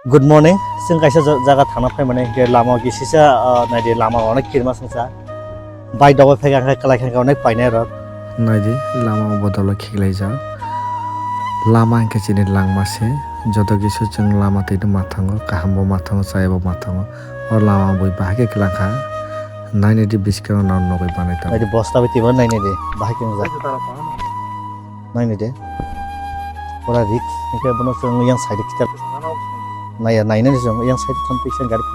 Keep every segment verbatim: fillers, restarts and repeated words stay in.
Good morning. Chwng kaisa ja-, jaga thangna phaimani, hinkhe lama o kisisa, ah, naidi, lama o onek kirima songsa. Bike dogwi phaikha, hinkhe kwlai kha, hinkhe onek painai rok. Naidi, lama o bodol o khiklaijak. Lama hinkhe chini langma se, joto kisa chwng lama twi ma thango, kaham bo ma thango, chaya bo ma thango. O lama bui bahai khe kwlangkha. Nainai di, bwskango no nugwi manai tongo. Naidi, bosta bai twibo nainai di, bahai khe wngjak. Nainai di. Pura risk, hinkhe bono chwng yang side kichar. Naiya, nainai di chwng yang side thang pisa gari.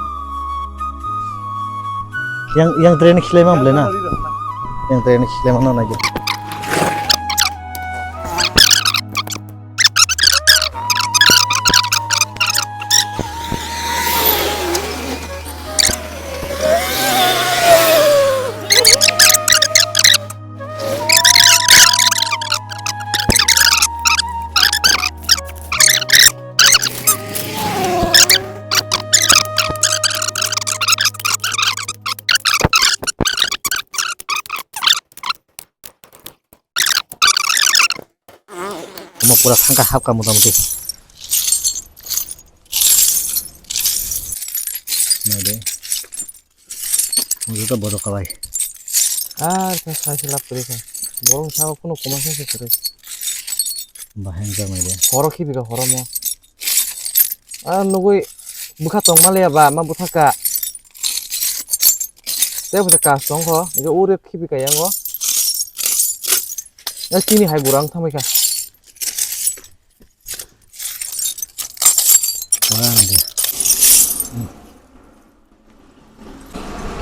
Yang, yang train khilai ma bole na? Yang train khilai ma no naidi. Omo pura thangkha hapkha motamoti. Naidi. Mujuta bodo kalai. Ar sa sai se lap kori sa. Borong sa kuno koma sa se kori. Bahai wngkha naidi. Horo khibi ka horo mo. Ah, nugui bwkha tong maliya ba, ma bwthaka. Tei bwthaka tong kho, je ure khibi ka yango. Na chini hai burang thamai kha. Wah, ini.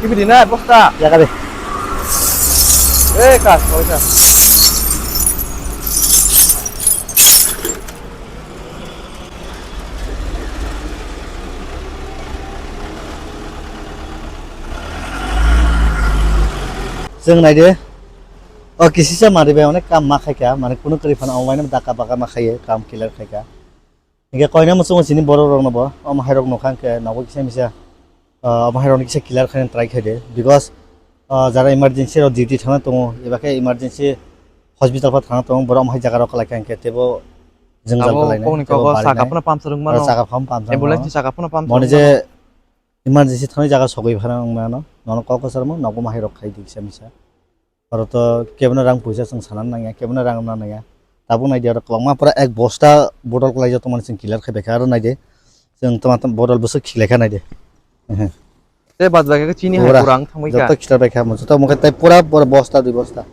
Ibidi na bosta. Ya kali. Eh, kas, kau kas. Chwng naidi. O kisisa mari bai onek kam ma khaikha, mane kunu kwrwi phano omo waino daka baka ma khaiye, kam clear khaikha. Hinkhe koina muchungo chini borok rokno bo, omo hai rok nokha hinkhe nogo kisa misa, ah, omo hai rokno kisa clear khaina try khaide, because, ah, jara emergency rok duty thangna tongo, eba khe emergency hospital pha thangna tongo, borok omo hai jaga rok kwlai kha hinkhe teibo jwngjal kwlainai, kok ni teibo kok o barinai. Saka phano puncture wng mano. Saka phano puncture wng mano. Ambulance ni saka phano puncture wng mano. Mone je emergency thangwi jaga sogwi phano wng mano, nono kok kwchar mo, nogo omo hai rok khai di kisa misa. Oro to kebono rang puisa chwng sana nangya, kebono rang na nangya. Tabuk naidi oro kwbangma pura ek bosta bodol kwlaijak tongmani chwng clear khai baikha, aro naidi chwng tama tama bodol bwswk khilaikha naidi. Ehe. Tei bad bai khe chini hai pura kurang thangwi kha. Joto clear baikha, joto mokhe tei pura, pura bosta dui bosta.